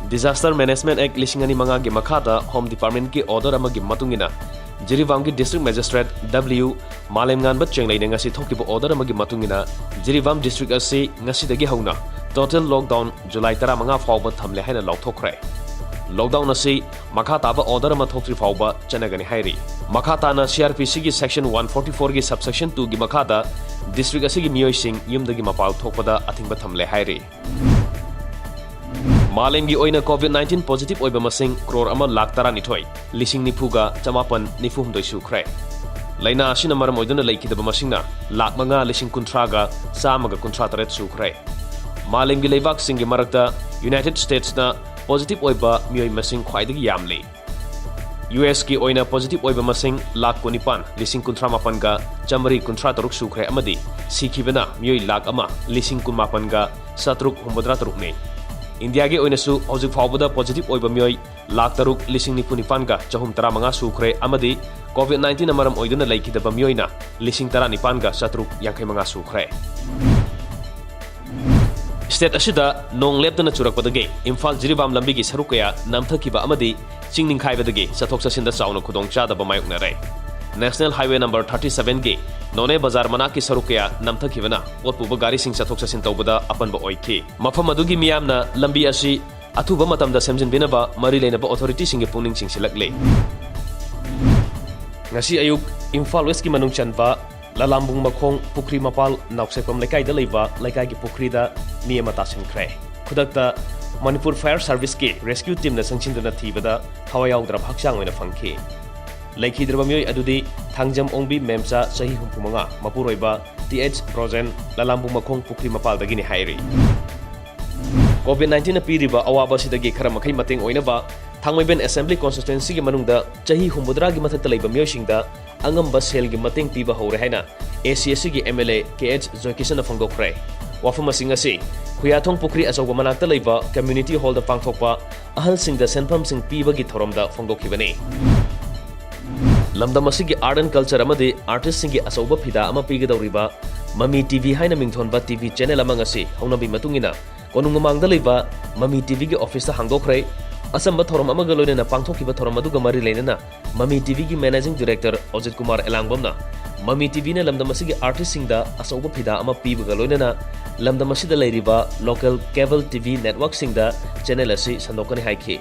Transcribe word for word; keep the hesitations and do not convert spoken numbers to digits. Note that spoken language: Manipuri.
Disaster Management Act ꯂꯤꯁꯤꯡ ꯑꯅꯤ ꯃꯉꯥꯒꯤ ꯃꯈꯥꯗ Home Departmentꯀꯤ order ꯑꯃꯒꯤ ꯃꯇꯨꯡ ꯏꯟꯅ ꯖꯤꯔꯤꯕꯥꯝꯒꯤ District Magistrate W ꯃꯥꯂꯦꯝꯉꯥꯟꯕ ꯆꯦꯡꯂꯩꯅ ꯉꯁꯤ ꯊꯣꯛꯈꯤꯕ order ꯑꯃꯒꯤ ꯃꯇꯨꯡ ꯏꯟꯅ ꯖꯤꯔꯤꯕꯥꯝ district ꯑꯁꯤ ꯉꯁꯤꯗꯒꯤ ꯍꯧꯅ total lockdown July ꯇꯔꯥꯃꯉꯥ ꯐꯥꯎꯕ ꯊꯝꯂꯦ ꯍꯥꯏꯅ ꯂꯥꯎꯊꯣꯛꯈ꯭ꯔꯦ꯫ Lockdown ꯑꯁꯤ ꯃꯈꯥ ꯇꯥꯕ order ꯑꯃ ꯊꯣꯛꯇ꯭ꯔꯤ ꯐꯥꯎꯕ ꯆꯠꯅꯒꯅꯤ ꯍꯥꯏꯔꯤ꯫ ꯃꯈꯥ ꯇꯥꯅ CrPCꯒꯤ Section one forty fourꯒꯤ Subsection twoꯒꯤ ꯃꯈꯥꯗ district ꯑꯁꯤꯒꯤ ꯃꯤꯑꯣꯏꯁꯤꯡ ꯌꯨꯝꯗꯒꯤ ꯃꯄꯥꯜ ꯊꯣꯛꯄꯗ ꯑꯊꯤꯡꯕ ꯊꯝꯂꯦ ꯍꯥꯏꯔꯤ꯫ ꯃꯥꯂꯦꯝꯒꯤ ꯑꯣꯏꯅ COVID nineteen positive ꯑꯣꯏꯕ ꯃꯁꯤꯡ ꯀ꯭ꯔꯣꯔ ꯑꯃ ꯂꯥꯈ ꯇꯔꯥꯅꯤꯊꯣꯏ ꯂꯤꯁꯤꯡ ꯅꯤꯐꯨꯒ ꯆꯃꯥꯄꯟ ꯅꯤꯐꯨ ꯍꯨꯝꯗꯣꯏ ꯁꯨꯈ꯭ꯔꯦ꯫ ꯂꯥꯏꯅꯥ ꯑꯁꯤꯅ ꯃꯔꯝ ꯑꯣꯏꯗꯨꯅ ꯂꯩꯈꯤꯗꯕ ꯃꯁꯤꯡꯅ ꯂꯥꯈ ꯃꯉꯥ ꯂꯤꯁꯤꯡ ꯀꯨꯟꯊ꯭ꯔꯥꯒ ꯆꯥꯝꯃꯒ ꯀꯨꯟꯊ꯭ꯔꯥ ꯇꯔꯦꯠ ꯁꯨꯈ꯭ꯔꯦ꯫ ꯃꯥꯂꯦꯝꯒꯤ ꯂꯩꯕꯥꯛꯁꯤꯡꯒꯤ ꯃꯔꯛꯇ United Statesꯅ positive ꯑꯣꯏꯕ ꯃꯤꯑꯣꯏ ꯃꯁꯤꯡ ꯈ꯭ꯋꯥꯏꯗꯒꯤ ꯌꯥꯝꯂꯤ꯫ USꯀꯤ ꯑꯣꯏꯅ positive ꯑꯣꯏꯕ ꯃꯁꯤꯡ ꯂꯥꯈ ꯀꯨꯟꯅꯤꯄꯥꯟ ꯂꯤꯁꯤꯡ ꯀꯨꯟꯊ꯭ꯔꯥ ꯃꯥꯄꯟꯒ ꯆꯥꯃꯔꯤ ꯀꯨꯟꯊ꯭ꯔꯥ ꯇꯔꯨꯛ ꯁꯨꯈ꯭ꯔꯦ ꯑꯃꯗꯤ ꯁꯤꯈꯤꯕꯅ ꯃꯤꯑꯣꯏ ꯂꯥꯈ ꯑꯃ ꯂꯤꯁꯤꯡ ꯀꯨꯟꯃꯥꯄꯟꯒ ꯆꯥꯇ꯭ꯔꯨꯛ ꯍꯨꯝꯐꯨꯇꯔꯥ ꯇꯔꯨꯛꯅꯤ꯫ ꯏꯟꯗꯤꯌꯥꯒꯤ ꯑꯣꯏꯅꯁꯨ ꯍꯧꯖꯤꯛ ꯐꯥꯎꯕꯗ positive ꯑꯣꯏꯕ ꯃꯤꯑꯣꯏ ꯂꯥꯈ ꯇꯔꯨꯛ ꯂꯤꯁꯤꯡ ꯅꯤꯐꯨ ꯅꯤꯄꯥꯟꯒ ꯆꯍꯨꯝ ꯇꯔꯥꯃꯉꯥ ꯁꯨꯈ꯭ꯔꯦ ꯑꯃꯗꯤ COVID nineteenꯅ ꯃꯔꯝ ꯑꯣꯏꯗꯨꯅ ꯂꯩꯈꯤꯗꯕ ꯃꯤꯑꯣꯏꯅ ꯂꯤꯁꯤꯡ ꯇꯔꯥꯅꯤꯄꯥꯟꯒ ꯆꯥꯇ꯭ꯔꯨꯛ ꯌꯥꯡꯈꯩ ꯃꯉꯥ ꯁꯨꯈ꯭ꯔꯦ꯫ State ꯑꯁꯤꯗ ꯅꯣꯡ ꯂꯦꯞꯇꯅ ꯆꯨꯔꯛꯄꯗꯒꯤ ꯏꯝꯐꯥꯜ ꯖꯤꯔꯤꯕꯥꯝ ꯂꯝꯕꯤꯒꯤ ꯁꯔꯨꯛ ꯀꯌꯥ ꯅꯝꯊꯈꯤꯕ ꯑꯃꯗꯤ ꯆꯤꯡ ꯅꯤꯡꯈꯥꯏꯕꯗꯒꯤ ꯆꯠꯊꯣꯛ ꯆꯠꯁꯤꯟꯗ ꯆꯥꯎꯅ ꯈꯨꯗꯣꯡꯆꯥꯗꯕ ꯃꯥꯌꯣꯛꯅꯔꯦ꯫ National Highway number thirty sevenꯒꯤ ꯅꯣꯅꯦ ꯕꯖꯥꯔ ꯃꯅꯥꯛꯀꯤ ꯁꯔꯨꯛ ꯀꯌꯥ ꯅꯝꯊꯈꯤꯕꯅ ꯄꯣꯠ ꯄꯨꯕ ꯒꯥꯔꯤꯁꯤꯡ ꯆꯠꯊꯣꯛ ꯆꯠꯁꯤꯟ ꯇꯧꯕꯗ ꯑꯄꯟꯕ ꯑꯣꯏꯈꯤ꯫ ꯃꯐꯝ ꯑꯗꯨꯒꯤ ꯃꯤꯌꯥꯝꯅ ꯂꯝꯕꯤ ꯑꯁꯤ ꯑꯊꯨꯕ ꯃꯇꯝꯗ ꯁꯦꯝꯖꯤꯟꯕꯤꯅꯕ ꯃꯔꯤ ꯂꯩꯅꯕ authorityꯁꯤꯡꯒꯤ ꯄꯨꯛꯅꯤꯡ ꯆꯤꯡꯁꯤꯜꯂꯛꯂꯤ꯫ ꯉꯁꯤ ꯑꯌꯨꯛ ꯏꯝꯐꯥꯜ Westꯀꯤ ꯃꯅꯨꯡ ꯆꯟꯕ ꯂꯂꯥꯝꯕꯨꯡ ꯃꯈꯣꯡ ꯄꯨꯈ꯭ꯔꯤ ꯃꯄꯥꯜ ꯅꯥꯎꯁꯦꯛꯄꯝ ꯂꯩꯀꯥꯏꯗ ꯂꯩꯕ ꯂꯩꯀꯥꯏꯒꯤ ꯄꯨꯈ꯭ꯔꯤꯗ ꯃꯤ ꯑꯃ ꯇꯥꯁꯤꯟꯈ꯭ꯔꯦ꯫ ꯈꯨꯗꯛꯇ ꯃꯅꯤꯄꯨꯔ Fire Serviceꯀꯤ rescue teamꯅ ꯆꯪꯁꯤꯟꯗꯨꯅ ꯊꯤꯕꯗ ꯊꯋꯥꯏ ꯌꯥꯎꯗ꯭ꯔꯕ ꯍꯛꯆꯥꯡ ꯑꯣꯏꯅ ꯐꯪꯈꯤ꯫ ꯂꯩꯈꯤꯗ꯭ꯔꯕ ꯃꯤꯑꯣꯏ ꯑꯗꯨꯗꯤ ꯊꯥꯡꯖꯝ ꯑꯣꯡꯕꯤ ꯃꯦꯝꯆꯥ, ꯆꯍꯤ ꯍꯨꯝꯐꯨ ꯃꯉꯥ, ꯃꯄꯨꯔꯣꯏꯕ ꯇꯤ ꯑꯩꯆ ꯕ꯭ꯔꯣꯖꯦꯟ, ꯂꯂꯥꯝꯕꯨꯡ ꯃꯈꯣꯡ ꯄꯨꯈ꯭ꯔꯤ ꯃꯄꯥꯜꯗꯒꯤꯅꯤ ꯍꯥꯏꯔꯤ꯫ COVID nineteenꯅ ꯄꯤꯔꯤꯕ ꯑꯋꯥꯕ ꯑꯁꯤꯗꯒꯤ ꯈꯔ ꯃꯈꯩ ꯃꯇꯦꯡ ꯑꯣꯏꯅꯕ ꯊꯥꯡꯃꯩꯕꯟ Assembly Constituencyꯒꯤ ꯃꯅꯨꯡꯗ ꯆꯍꯤ ꯍꯨꯝꯐꯨꯇꯔꯥꯒꯤ ꯃꯊꯛꯇ ꯂꯩꯕ ꯃꯤꯑꯣꯏꯁꯤꯡꯗ ꯑꯉꯝꯕ ꯁꯦꯜꯒꯤ ꯃꯇꯦꯡ ꯄꯤꯕ ꯍꯧꯔꯦ ꯍꯥꯏꯅ ACSCꯒꯤ MLA ꯀꯦ ꯑꯩꯆ ꯖꯣꯏꯀꯤꯁꯟꯅ ꯐꯣꯡꯗꯣꯛꯈ꯭ꯔꯦ꯫ ꯋꯥꯐꯝꯁꯤꯡ ꯑꯁꯤ ꯈꯨꯌꯥꯊꯣꯡ ꯄꯨꯈ꯭ꯔꯤ ꯑꯆꯧꯕ ꯃꯅꯥꯛꯇ ꯂꯩꯕ community hallꯗ ꯄꯥꯡꯊꯣꯛꯄ ꯑꯍꯜꯁꯤꯡꯗ ꯁꯦꯟꯐꯝꯁꯤꯡ ꯄꯤꯕꯒꯤ ꯊꯧꯔꯝꯗ ꯐꯣꯡꯗꯣꯛꯈꯤꯕꯅꯤ꯫ ꯂꯝꯗꯝ ꯑꯁꯤꯒꯤ art and culture ꯑꯃꯗꯤ artistꯁꯤꯡꯒꯤ ꯑꯆꯧꯕ ꯐꯤꯗꯥ ꯑꯃ ꯄꯤꯒꯗꯧꯔꯤꯕ ꯃꯃꯤ TV ꯍꯥꯏꯅ ꯃꯤꯡꯊꯣꯟꯕ TV channel ꯑꯃ ꯉꯁꯤ ꯍꯧꯅꯕꯤ ꯃꯇꯨꯡ ꯏꯟꯅ ꯀꯣꯅꯨꯡ ꯃꯃꯥꯡꯗ ꯂꯩꯕ ꯃꯃꯤ ꯇꯤꯚꯤꯒꯤ ꯑꯣꯐꯤꯁꯇ ꯍꯥꯡꯗꯣꯛꯈ꯭ꯔꯦ꯫ ꯑꯆꯝꯕ ꯊꯧꯔꯝ ꯑꯃꯒ ꯂꯣꯏꯅꯅ ꯄꯥꯡꯊꯣꯛꯈꯤꯕ ꯊꯧꯔꯝ ꯑꯗꯨꯒ ꯃꯔꯤ ꯂꯩꯅꯅ ꯃꯃꯤ ꯇꯤꯚꯤꯒꯤ ꯃꯦꯅꯦꯖꯤꯡ ꯗꯤꯔꯦꯛꯇꯔ ꯑꯖꯤꯠ ꯀꯨꯃꯥꯔ ꯑꯦꯂꯥꯡꯕꯝꯅ ꯃꯃꯤ ꯇꯤꯚꯤꯅ ꯂꯝꯗꯝ ꯑꯁꯤꯒꯤ ꯑꯥꯔꯇꯤꯁꯁꯤꯡꯗ ꯑꯆꯧꯕ ꯐꯤꯗꯥ ꯑꯃ ꯄꯤꯕꯒ ꯂꯣꯏꯅꯅ ꯂꯝꯗꯝ ꯑꯁꯤꯗ ꯂꯩꯔꯤꯕ ꯂꯣꯀꯦꯜ ꯀꯦꯕꯜ ꯇꯤꯚꯤ ꯅꯦꯠꯋꯥꯔꯛꯁꯤꯡꯗ ꯆꯦꯅꯦꯜ ꯑꯁꯤ ꯁꯟꯗꯣꯛꯀꯅꯤ ꯍꯥꯏꯈꯤ꯫